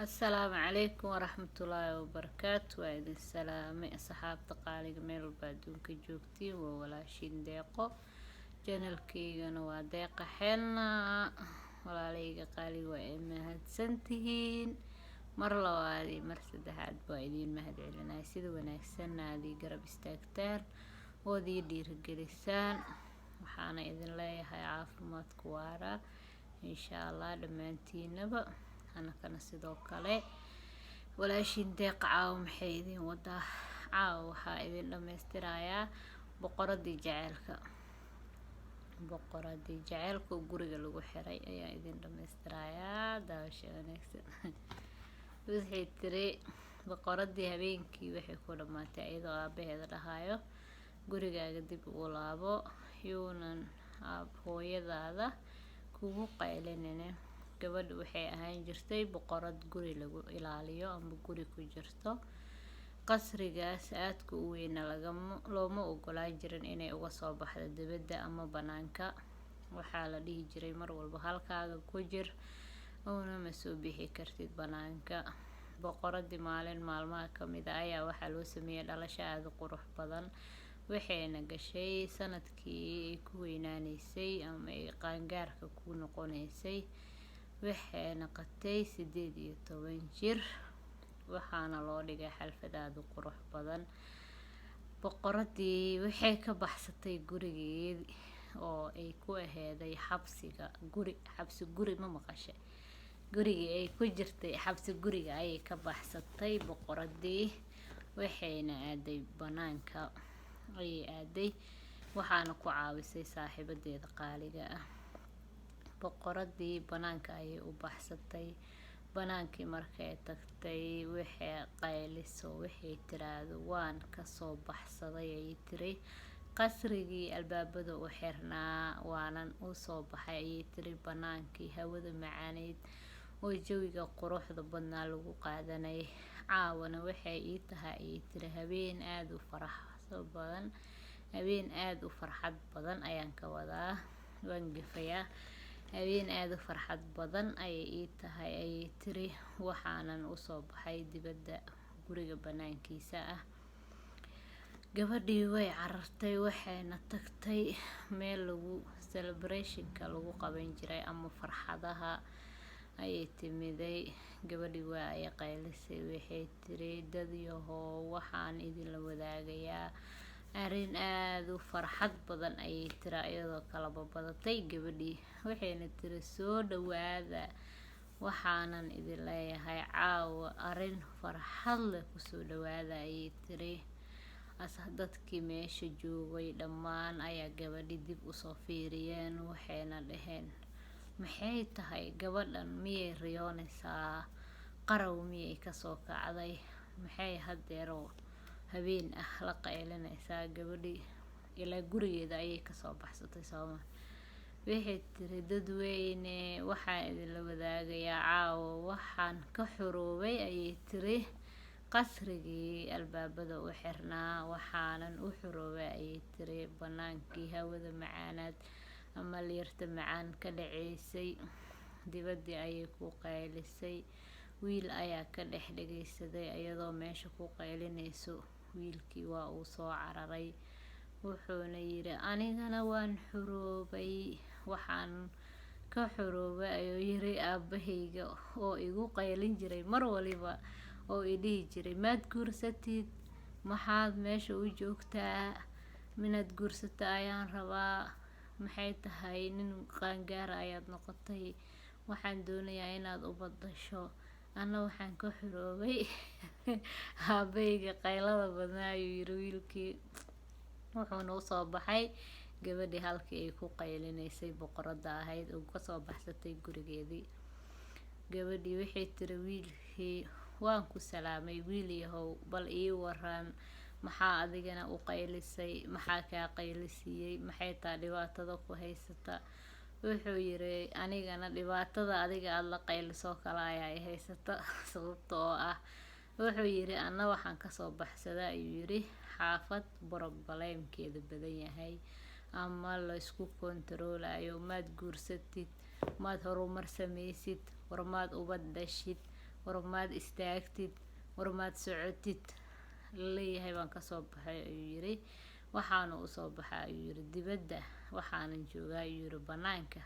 Asalaamu calaykum waraxmatullaahi wabarakaatu. Waa idin salaamay, asxaabta qaaliga, meel walba adduunka joogtiin. Waa walaashiin Deeqo, channelkeygana waa Deeqa Xeelna. Walaalayga qaaliga, waa ay mahadsantihiin. Mar labaad iyo mar saddexaad baa idiin mahad celinaya sida wanaagsanna aad ii garab istaagtaan ood ii dhiirigelisaan. Waxaana idin leeyahay caafimaadku waara, insha Allah, dhammaantiinaba. Anakana sidoo kale. Walaashiin Deeqa caawa maxay idin wadaa? Caawa waxaa idin dhammaystirayaa boqoradii jaceylka. Boqoradii jaceylka oo guriga lagu xiray ayaa idin dhammaystirayaa. Daawasha wanaagsan. Waxay tiri boqoradii habeenkii waxay ku dhamaatay iyadoo aabaheeda dhahayo, "Gurigaaga dib ugu laabo, yuunan hooyadaada kugu qaylinine." Gabadhu waxay ahaan jirtay boqorad guri lagu ilaaliyo ama guri ku jirto. Qasrigaas aadka u weyna lagama looma ogolaan jirin inay uga soo baxdo dibadda ama banaanka. Waxaa la dhihi jiray, "Mar walba halkaaga ku jir, oona ma soo bixi kartid banaanka." Boqoradii maalin maalmaha kamid ah ayaa waxaa loo sameeyay dhalasho aada u qurux badan. Waxayna gashay sanadkii ay ku weynaaneysay ama ay qaangaarka ku noqoneysay. Waxay noqotay 18 jir, waxaana loo dhigay xaflad aada u qurux badan. Boqoradii waxay ka baxsatay gurigeed oo ay ku aheeday xabsiga guri, xabsi guri ma maqashay? Gurigii ay ku jirtay, xabsi guriga ayay ka baxsatay boqoradii, waxayna aaday banaanka ayay aaday. Waxaana ku caawisay saaxiibadeeda qaaliga ah. Boqoradii banaanka ayay u baxsatay. Banaankii markay tagtay, waxay qayliso, waxay tiraahdo, "Waan kasoo baxsaday," ayay tiri, "qasrigii albaabada u xirnaa, waanan usoo baxay," ayay tiri, "banaankii hawada macaaneyd oo jawiga quruxda badnaa lagu qaadanayay. Caawana waxay ii tahay," ayay tiri, "habeen aada u faraxso badan, habeen aada u farxad badan ayaan ka wadaa, waan gafayaa, habeen aada u farxad badan ayay ii tahay," ayay tiri. "Waxaanan usoo baxay dibadda guriga banaankiisa ah." Gabadhii way carartay, waxayna tagtay meel lagu celebrationka lagu qaban jiray ama farxadaha ayay timiday. Gabadhii waa ay qaylisay. Waxay tiri, "Dadyahow, waxaan idinla wadaagayaa arrin aada u farxad badan," ayay tiri, iyadoo kalaba badatay gabadhii. Waxayna tiri, "Soo dhawaada, waxaanan idin leeyahay caawa arrin farxad leh kusoo dhawaada," ayay tiri. Dadkii meesha joogay dhammaan ayaa gabadhii dib usoo fiiriyeen. Waxayna dhaheen, "Maxay tahay gabadhan? Miyay riyoonaysaa? Qarow miyay kasoo kacday? Maxay hadeeroo habeen ah la qaylinaysaa gabadhii? Ilaa gurigeeda ayay kasoo baxsatay sooma?" Waxay tiri, "Dadweyne, waxaan idinla wadaagayaa caawa waxaan ka xuroobay," ayay tiri, "qasrigii albaabada u xirnaa. Waxaanan u xuroobay," ayay tiri, "banaankii hawada macaanaad ama liirta macaan ka dhaceysay." Dibadii ayay ku qaylisay. Wiil ayaa ka dhex dhageysaday iyadoo meesha ku qaylinayso. Wiilkii waa uu soo cararay, wuxuuna yiri, "Anigana waan xuroobay. Waxaan ka xuroobay," ayuu yiri, "aabahayga oo igu qaylin jiray mar waliba oo i dhihi jiray, 'Maad guursatid? Maxaad meesha u joogtaa? Minaad guursata ayaan rabaa. Maxay tahay? Nin qaangaara ayaad noqotay. Waxaan doonayaa inaad ubad dhasho.' Anna waxaan ka xuroobay aabahayga qaylada badnaa," ayuu yiri wiilkii. Wuxuuna usoo baxay gabadhii halkii ay ku qaylinaysay, boqorada ahayd oo kasoo baxsatay gurigeedii. Gabadhii waxay tiri wiilkii, "Waan ku salaamay, wiil yahow. Bal ii waran, maxaa adigana u qaylisay? Maxaa kaa qaylisiiyey? Maxay taa dhibaatada ku haysata?" Wuxuu yiri, "Anigana dhibaatada adiga aada la qaylisoo kale ayaa i haysata, sababta oo ah," wuxuu yiri, "anna waxaan kasoo baxsada," ayuu yiri, "xaafad problemkeeda badan yahay ama laysku kontaroolayo: maad guursatid? Maad horumar sameysid? War maad ubad dhashid?" War maad istaagtid, war maad socotid laleeyahay baan kasoo baxay, ayuu yiri. Waxaana usoo baxay, ayuu yiri, dibadda. Waxaanan joogaa, ayuu yiri, banaanka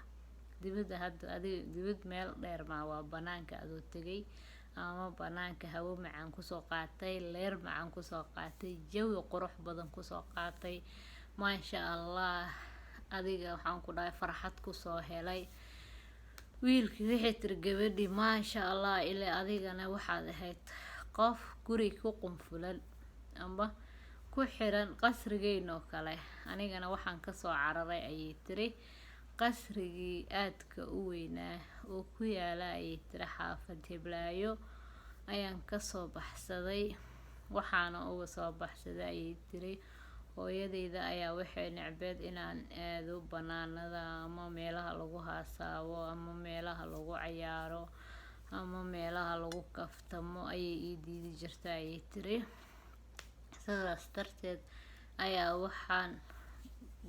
dibadda. Hadda adiga dibad meel dheer maa, waa banaanka adoo tegay ama banaanka hawo macaan kusoo qaatay, leer macaan kusoo qaatay, jawi qurux badan kusoo qaatay, maasha Allah, adiga waxaan ku dhahay farxad kusoo helay. Wiilkii waxay tiri gabadhii, maasha Allah, ilaa adigana waxaad ahayd qof guri ku qunfulan amba ku xiran qasrigeyn oo kale. Anigana waxaan kasoo cararay, ayay tiri, qasrigii aadka u weynaa oo ku yaala, ayay tiri, xaafad heblaayo ayaan kasoo baxsaday. Waxaana uga soo baxsaday, ayay tiri, hooyadeyda ayaa waxay necbeed inaan aado banaanada ama meelaha lagu haasaabo ama meelaha lagu cayaaro ama meelaha lagu kaftamo ayay ii diidi jirtay, ayay tiri. Sidaas darteed ayaa waxaan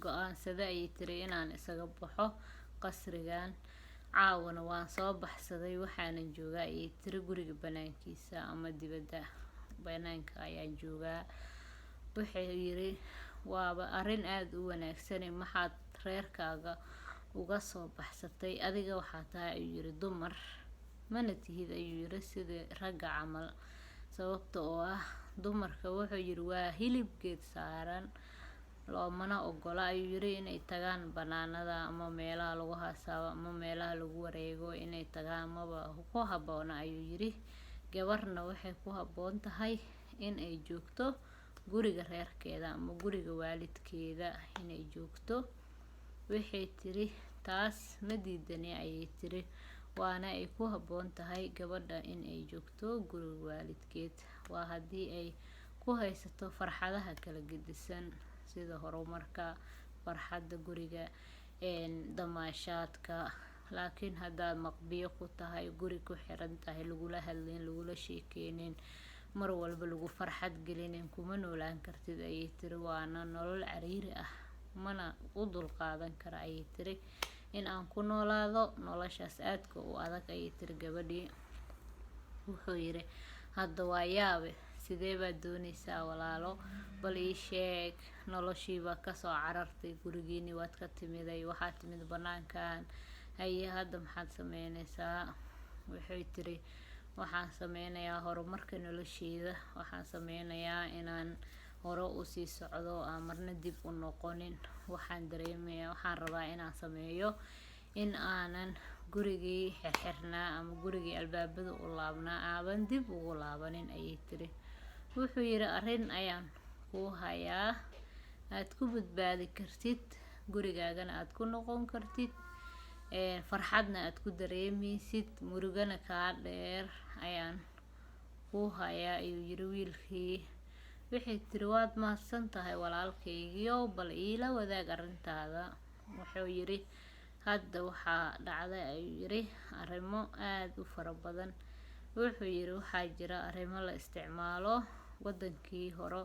go-aansaday, ayay tiri, inaan isaga baxo qasrigan. Caawana waan soo baxsaday, waxaanan joogaa, ayay tiri, guriga banaankiisa ama dibadda banaanka ayaan joogaa. Wuxuu yiri, waaba arrin aada u wanaagsane, maxaad reerkaaga uga soo baxsatay? Adiga waxaa tahay, ayuu yiri, dumar mana tihid, ayuu yiri, sidii ragga camal. Sababta oo ah dumarka, wuxuu yiri, waa hilib geed saaran, loomana ogola, ayuu yiri, inay tagaan banaanada ama meelaha lagu haasaabo ama meelaha lagu wareego inay tagaan maba ku habboona, ayuu yiri. Gabarna waxay ku habboon tahay in ay joogto guriga reerkeeda ama guriga waalidkeeda inay joogto. Waxay tiri, taas ma diidani, ayay tiri, waana ay ku habboon tahay gabadha in ay joogto guriga waalidkeed, waa haddii ay ku haysato farxadaha kala gedisan sida horumarka, farxadda guriga, damaashaadka. Laakiin haddaad maqbiyo ku tahay, guri ku xiran tahay, lagula hadlin, lagula sheekeynin, mar walba lagu farxad gelinin, kuma noolaan kartid, ayay tiri. Waana nolol cariiri ah, mana u dulqaadan kara, ayay tiri, in aan ku noolaado noloshaas aadka u adag, ayay tiri gabadhii. Wuxuu yiri, hadda waa yaabe, sidee baad dooneysaa walaalo? Bal ii sheeg, noloshiibaa kasoo carartay, gurigiini waad ka timiday, waxaad timid banaankan, haye, hadda maxaad sameyneysaa? Waxay tiri, waxaan sameynayaa horumarka nolosheyda. Waxaan sameynayaa inaan hore usii socdo, aan marna dib u noqonin. Waxaan dareemayaa, waxaan rabaa inaan sameeyo in aanan gurigii xirxirnaa ama gurigii albaabada u laabnaa aaban dib ugu laabanin, ayay tiri. Wuxuu yiri, arrin ayaan kuu hayaa aad ku badbaadi kartid, gurigaagana aad ku noqon kartid, farxadna aad ku dareemeysid, murugana kaa dheer ayaan kuu hayaa, ayuu yiri wiilkii. Waxay tiri, waad mahadsan tahay walaalkaygiyo, bal iila wadaag arrintaada. Wuxuu yiri, hadda waxaa dhacday, ayuu yiri, arrimo aada u fara badan. Wuxuu yiri, waxaa jira arrimo la isticmaalo wadankii hore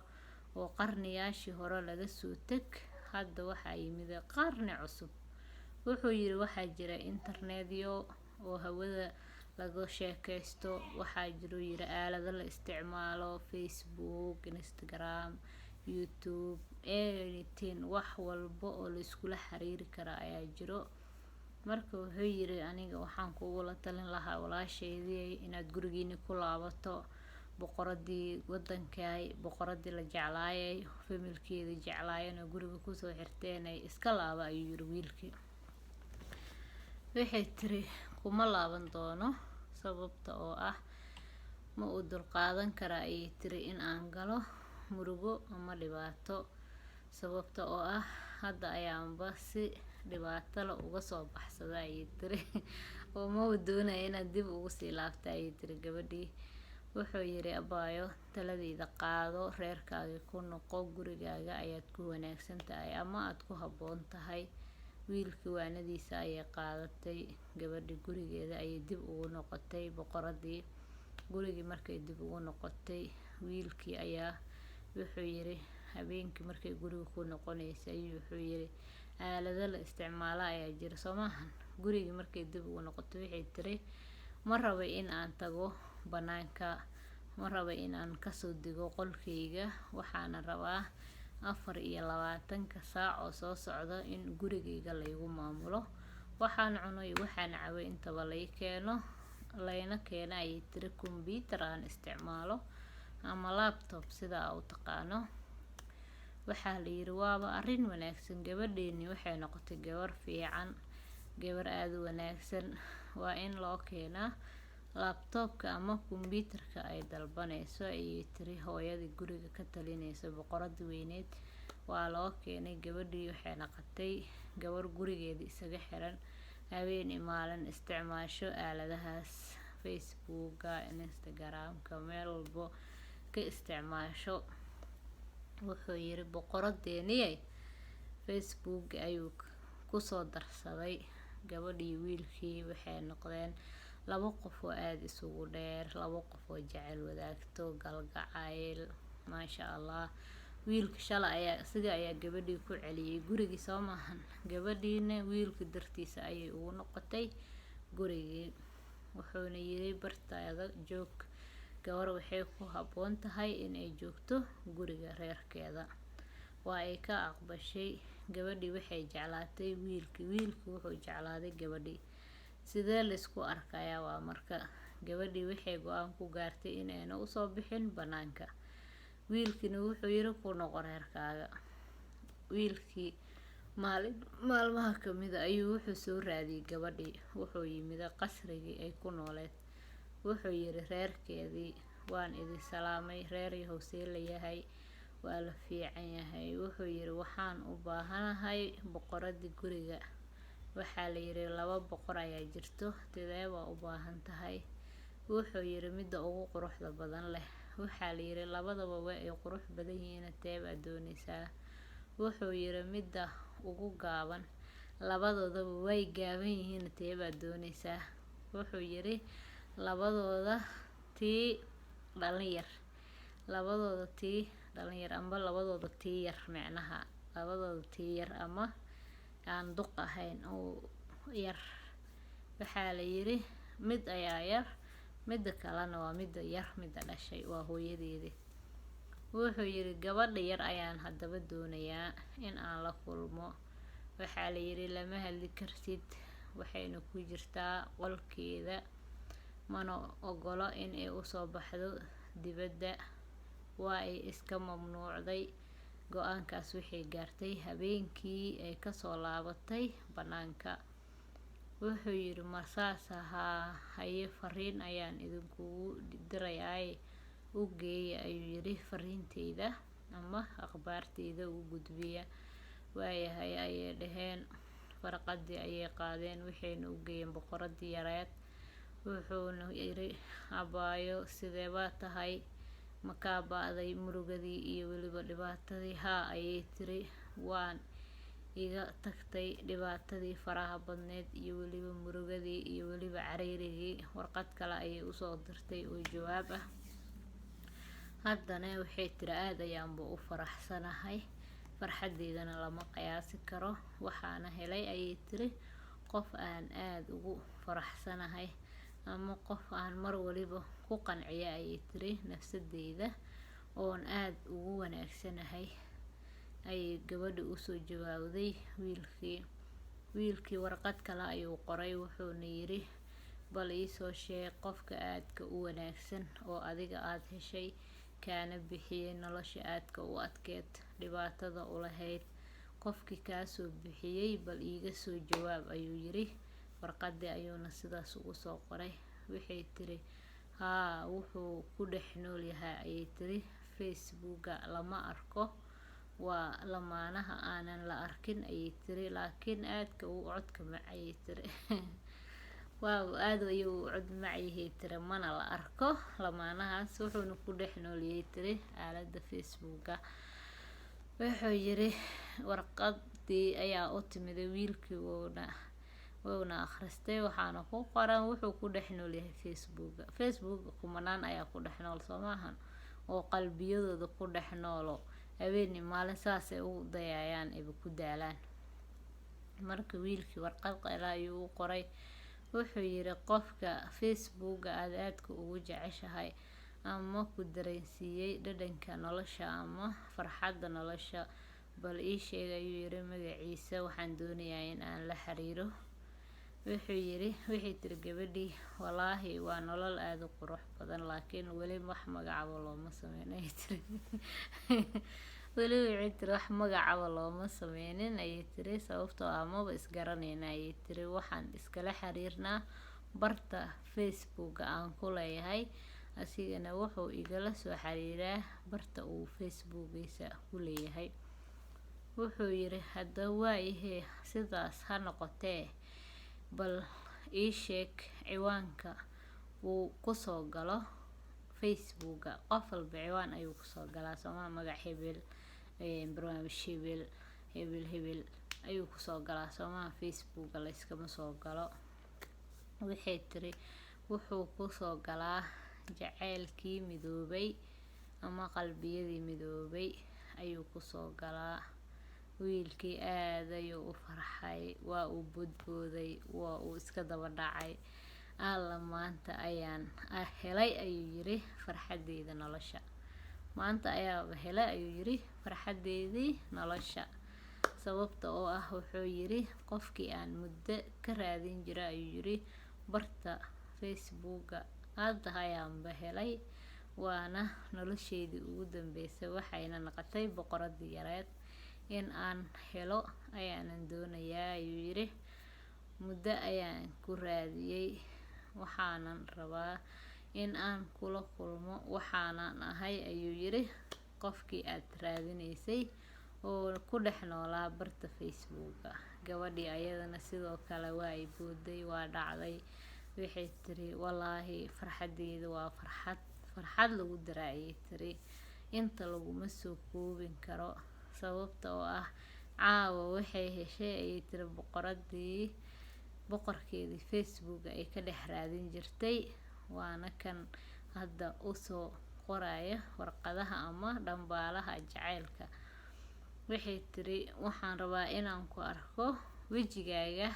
oo qarniyaashii hore laga soo teg, hadda waxaa yimid qarni cusub. Wuxuu yiri, waxaa jira internetyo oo hawada laga sheekeysto. Waxaa jiro, yiri, aalado la isticmaalo, Facebook, Instagram, YouTube, anything, wax walba oo la iskula xiriiri kara ayaa jiro. Marka wuxuu yiri, aniga waxaan kugula talin lahaa, walaasheydii, inaad gurigiini ku laabato. Boqoradii wadankay, boqoradii la jeclaayay, familkeeda jeclaayeen oo guriga kusoo xirteenay, iska laaba, ayuu yiri wiilkii. Waxay tiri, kuma laaban doono, sababta oo ah ma uu dulqaadan kara, ayay tiri, in aan galo murugo ama dhibaato, sababta oo ah hadda ayaanba si dhibaato la uga soo baxsada, ayay tiri, oo ma uu doonaya inaad dib ugu sii laabta, ayay tiri gabadhii. Wuxuu yiri, abaayo, taladeyda qaado, reerkaaga ku noqo, gurigaaga ayaad ku wanaagsan tahay ama aad ku habboon tahay. Wiilkii waanadiisa ayay qaadatay gabadhii, gurigeeda ayay dib ugu noqotay boqoradii. Gurigii markay dib ugu noqotay, wiilkii ayaa wuxuu yiri, habeenkii markay guriga ku noqoneysay ayuu wuxuu yiri, aalado la isticmaalo ayaa jira, soo maahan? Gurigii markay dib ugu noqotay, waxay tiri, ma rabo in aan tago. banaanka, ma rabo inaan kasoo dego qolkeyga, waxaana rabaa 24-ka saac oo soo socda in gurigeyga laygu maamulo, waxaan cuno iyo waxaan cabo intaba lay keeno, layna keeno, ayay tiri, computer aan isticmaalo ama laptop sida aa u taqaano. Waxaa la yiri, waaba arrin wanaagsan, gabadheeni waxay noqotay gabar fiican, gabar aada u wanaagsan, waa in loo keenaa laptopka ama computerka ay dalbaneyso, ayay tiri hooyadii guriga ka talineysa, boqoradii weyneed. Waa loo keenay gabadhii. Waxay noqotay gabar gurigeeda isaga xiran, habeen iyo maalin isticmaasho aaladahaas, Facebooka, Instagramka, meel walbo ka isticmaasho. Wuxuu yiri, boqoradeeniyay Facebook ayuu kusoo darsaday gabadhii. Wiilkii waxay noqdeen laba qof oo aada isugu dheer, laba qof oo jecel wadaagto galgacayl, maasha Allah. Wiilka shalay ayaa isaga ayaa gabadhii ku celiyay gurigii, soo maahan? Gabadhiina wiilka dartiisa ayay ugu noqotay gurigii. Wuxuuna yiri, bartaada joog, gabar waxay ku habboon tahay inay joogto guriga reerkeeda. Waa ay ka aqbashay gabadhii. Waxay jeclaatay wiilkii, wiilkii wuxuu jeclaaday gabadhii. Sidee laysku arkayaa? Waa marka gabadhii waxay go-aan ku gaartay inayna usoo bixin banaanka. Wiilkiina wuxuu yiri, ku noqo reerkaaga. Wiilkii maalin maalmaha kamida ayuu wuxuu soo raadiyay gabadhii. Wuxuu yimid qasrigii ay ku nooleed. Wuxuu yiri reerkeedii, waan idin salaamay, reer yahow, see la yahay? Waa la fiican yahay. Wuxuu yiri, waxaan u baahanahay boqoradii guriga. Waxaa la yiri, laba boqor ayaa jirto, tidee baa u baahan tahay? Wuxuu yiri, midda ugu quruxda badan leh. Waxaa la yiri, labadaba waa ay qurux badan yihiin, tee baa dooneysaa? Wuxuu yiri, midda ugu gaaban. Labadoodaba way gaaban yihiin, tee baa dooneysaa? Wuxuu yiri, labadooda tii dhalin yar, labadooda tii dhalin yar, amba labadooda tii yar, micnaha labadooda tii yar ama aan duq ahayn oo yar. Waxaa la yiri, mid ayaa yar, midda kalena waa midda yar, midda dhashay, waa hooyadeedi. Wuxuu yiri, gabadha yar ayaan haddaba doonayaa in aan la kulmo. Waxaa la yiri, lama hadli kartid, waxayna ku jirtaa qolkeeda, mana ogolo in ay usoo baxdo dibadda, waa ay iska mamnuucday. Go-aankaas waxay gaartay habeenkii ay kasoo laabatay banaanka. Wuxuu yiri, ma saas ahaa? Haye, fariin ayaan idinkugu dirayaa, u geeya, ayuu yiri, fariinteyda ama akhbaarteyda ugu gudbiya. Waayahay, ayay dhaheen. Farqadii ayay qaadeen, waxayna u geeyeen boqoradii yareed. Wuxuuna yiri, abaayo, sidee baa tahay? Ma kaa ba'day murugadii iyo weliba dhibaatadii? Haa, ayay tiri, waan iga tagtay dhibaatadii faraha badneed iyo weliba murugadii iyo weliba cariirigii. Warqad kale ayay usoo dirtay oo jawaab ah. Haddana waxay tiri, aada ayaanba u faraxsanahay, farxadeydana lama qiyaasi karo. Waxaana helay, ayay tiri, qof aan aada ugu faraxsanahay ama qof aan mar waliba ku qanciya, ayay tiri, nafsadeyda oon aada ugu wanaagsanahay, ayay gabadhi usoo jawaabday wiilkii. Wiilkii warqad kale ayuu qoray. Wuxuuna yiri, bal iisoo sheeg qofka aadka u wanaagsan oo adiga aada heshay, kaana bixiyay nolosha aadka u adkeed, dhibaatada u lahayd. Qofkii kaasoo bixiyay bal iiga soo jawaab, ayuu yiri. Warqadii ayuuna sidaas ugu soo qoray. Waxay tiri, haa, wuxuu ku dhex nool yahay, ayay tiri, Facebooka, lama arko, waa lamaanaha aanan la arkin, ayay tiri, laakiin aadka u codka mac, ayay tiri. Waaw, aada ayuu u cod macyahay, tiri, mana la arko lamaanahaas, wuxuuna ku dhex noolyahay, tiri, aalada Facebooka. Wuxuu yiri, warqadii ayaa u timiday wiilkii, wuuna akhristay. Waxaana ku qoran, wuxuu ku dhex noolyahay Facebooka. Facebooka kumanaan ayaa ku dhex nool, soo maahan? Oo qalbiyadooda ku dhex noolo, habeeni maalin saasay u dayayaan, ayba ku daalaan. Marka wiilkii warqad qala ayuu u qoray. Wuxuu yiri, qofka Facebooka aad aadka ugu jeceshahay ama ku dareensiiyey dhadhanka nolosha ama farxadda nolosha, bal ii sheeg, ayuu yiri, magaciisa, waxaan doonayaa in aan la xiriiro. Wuxuu yiri, waxay tiri gabadhii, walaahi waa nolol aada u qurux badan, laakiin weli wax magacaba looma sameyn, ayay tiri. Weli, waxay tiri, wax magacaba looma sameynin, ayay tiri, sababtoo ah maba isgaraneyna, ayay tiri. Waxaan iskala xiriirnaa barta Facebooka aan ku leeyahay, asigana wuxuu igala soo xiriiraa barta uu Facebookiisa ku leeyahay. Wuxuu yiri, hadda waayahee, sidaas ha noqotee, bal ii sheeg ciwaanka uu kusoo galo Facebooka. Qof walba ciwaan ayuu kusoo galaa, sooma? Magac hebel, barnaamij hebel hebel hebel ayuu kusoo galaa, soomaa? Facebooka layskama soo galo. Waxay tiri, wuxuu kusoo galaa jaceylkii midoobay ama qalbiyadii midoobay ayuu kusoo galaa. Wiilkii aad ayuu u farxay, waa uu boodbooday, waa uu iska daba dhacay. Alla, maanta ayaan helay, ayuu yiri, farxadeyda nolosha. Maanta ayaaba helay, ayuu yiri, farxadeydii nolosha, sababta oo ah, wuxuu yiri, qofkii aan muddo ka raadin jira, ayuu yiri, barta Facebooka hadda ayaanba helay, waana nolosheydii ugu dambeysay, waxayna noqotay boqoradii yareed. In aan helo ayaanan doonayaa, ayuu yiri. Muddo ayaan ku raadiyey, waxaanan rabaa in aan kula kulmo, waxaanan ahay, ayuu yiri, qofkii aad raadineysay oo ku dhex noolaa barta Facebooka. Gabadhii ayadana sidoo kale waa ay booday, waa dhacday. Waxay tiri, walaahi farxadeyda waa farxad, farxad lagu dara, ayay tiri, inta laguma soo koobin karo, sababta oo ah caawa waxay heshay, ayay tiri, boqoradii, boqorkeedii Facebook ay ka dhex raadin jirtay, waana kan hadda usoo qoraya warqadaha ama dhambaalaha jaceylka. Waxay tiri, waxaan rabaa inaan ku arko wejigaaga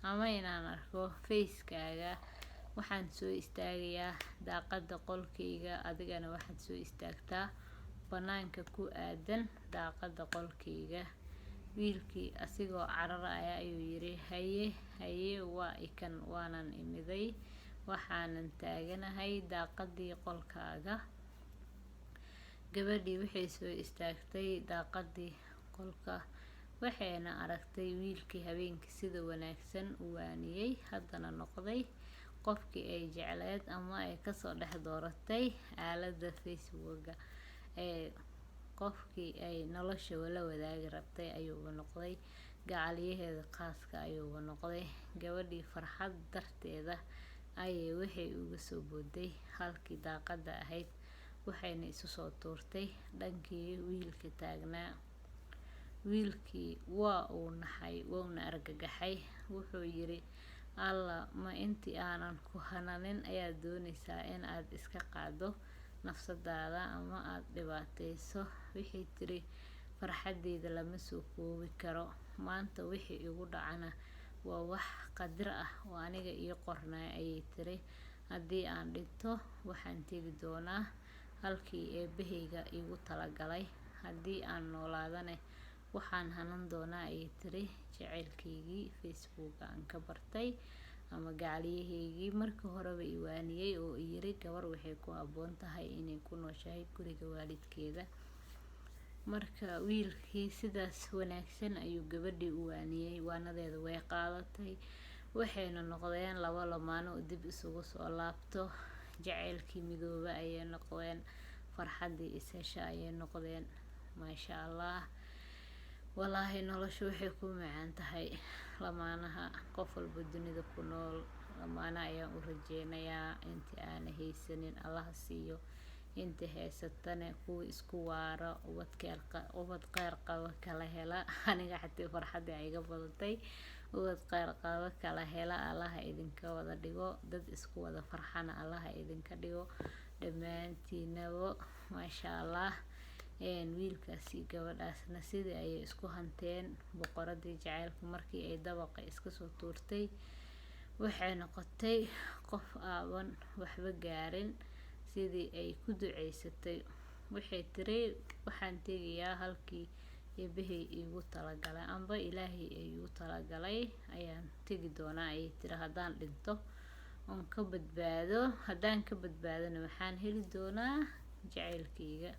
ama inaan arko facekaaga. Waxaan soo istaagayaa daaqada qolkayga, adigana waxaad soo istaagtaa banaanka ku aadan daaqada qolkayga. Wiilkii asigoo cararaya ayuu yiri, haye haye, waa ikan, waanan imiday, waxaanan taaganahay daaqadii qolkaaga. Gabadhii waxay soo istaagtay daaqadii qolka, waxayna aragtay wiilkii habeenkii sida wanaagsan u waaniyey, haddana noqday qofkii ay jecleed ama ay kasoo dhex dooratay aalada Facebooka, ee qofkii ay nolosha la wadaagi rabtay ayuuba noqday, gacaliyaheeda khaaska ayuuba noqday. Gabadhii farxad darteeda ayay waxay uga soo booday halkii daaqada ahayd, waxayna isu soo tuurtay dhankii wiilka taagnaa. Wiilkii waa uu naxay, wuuna argagaxay. Wuxuu yiri, alla, ma intii aanan ku hananin ayaad dooneysaa in aad iska qaado nafsadaada ama aada dhibaateyso? Waxay tiri, farxadeyda lama soo koobi karo. Maanta wixii igu dhacana waa wax qadir ah oo aniga ii qornay, ayay tiri. Haddii aan dhinto, waxaan tegi doonaa halkii eebahayga iigu talagalay. Haddii aan noolaadane, waxaan hanan doonaa, ayay tiri, jaceylkaygii Facebooka aan ka bartay ama gacaliyahaygii markii horeba i waaniyey oo i yiri, gabar waxay ku habboon tahay inay ku nooshahay guriga waalidkeeda. Marka wiilkii sidaas wanaagsan ayuu gabadhii u waaniyey, waanadeeda way qaadatay, waxayna noqdeen laba lamaano oo dib isugu soo laabto. Jaceylkii midooba ayay noqdeen, farxaddii is-hesha ayay noqdeen. Maasha Allah, walaahi noloshu waxay ku macaan tahay lamaanaha. Qof walba dunida ku nool lamaana ayaan u rajeynayaa. Intii aana haysanin, Allaha siiyo. Inta haysatane, kuwa isku waaro, ubadkeel, ubad kheyr qabo kala hela. Aniga xatii farxadii ay iga badatay. Ubad kheyr qabo kala hela Allaha idinka wada dhigo, dad isku wada farxana Allaha idinka dhigo dhammaantiinabo. Maasha Allah, wiilkaasi gabadhaasna sidii ayay isku hanteen. Boqoradii jaceylka markii ay dabaqa iska soo tuurtay. Waxay noqotay qof aaban waxba gaarin sidii ay ku duceysatay. Waxay tiri, waxaan tegayaa halkii Eebbahay iigu talagalay, amba Ilaahay iigu talagalay ayaan tegi doonaa, ayay tiri. Haddaan dhinto oon ka badbaado, haddaan ka badbaadona, waxaan heli doonaa jaceylkeyga.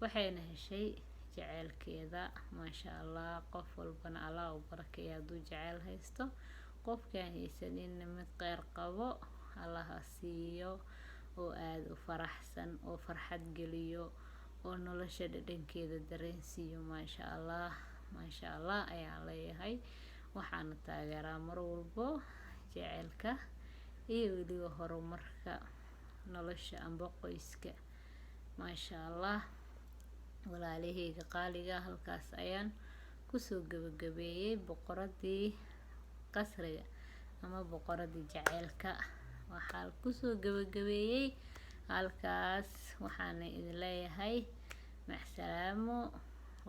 Waxayna heshay jaceylkeeda, maasha Allah. Qof walbana Allah u barakeeya hadduu jaceyl haysto. Qofkaan haysanin, mid kheyr qabo Allaha siiyo, oo aada u faraxsan, oo farxad geliyo, oo nolosha dhadhankeeda dareensiiyo. Maasha Allah, maasha Allah ayaan leeyahay. Waxaana taageeraa mar walbo jaceylka iyo weliba horumarka nolosha amba qoyska, maasha Allah. Walaalaheyga qaaliga, halkaas ayaan kusoo gabagabeeyey boqoradii qasriga ama boqoradii jaceylka. Waxaa kusoo gabagabeeyey halkaas. Waxaana idin leeyahay macsalaamo.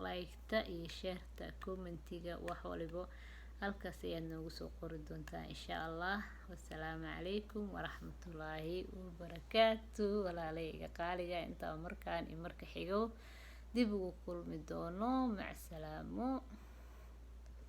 Like-ta iyo share-ta, comment-iga, wax walibo halkaas ayaad noogu soo qori doontaa, insha Allah. Wasalaamu calaykum waraxmatullaahi wabarakaatu, walaalahayga qaaliga. Intaa markaan iyo marka xigo dib ugu kulmi doono, macsalaamo.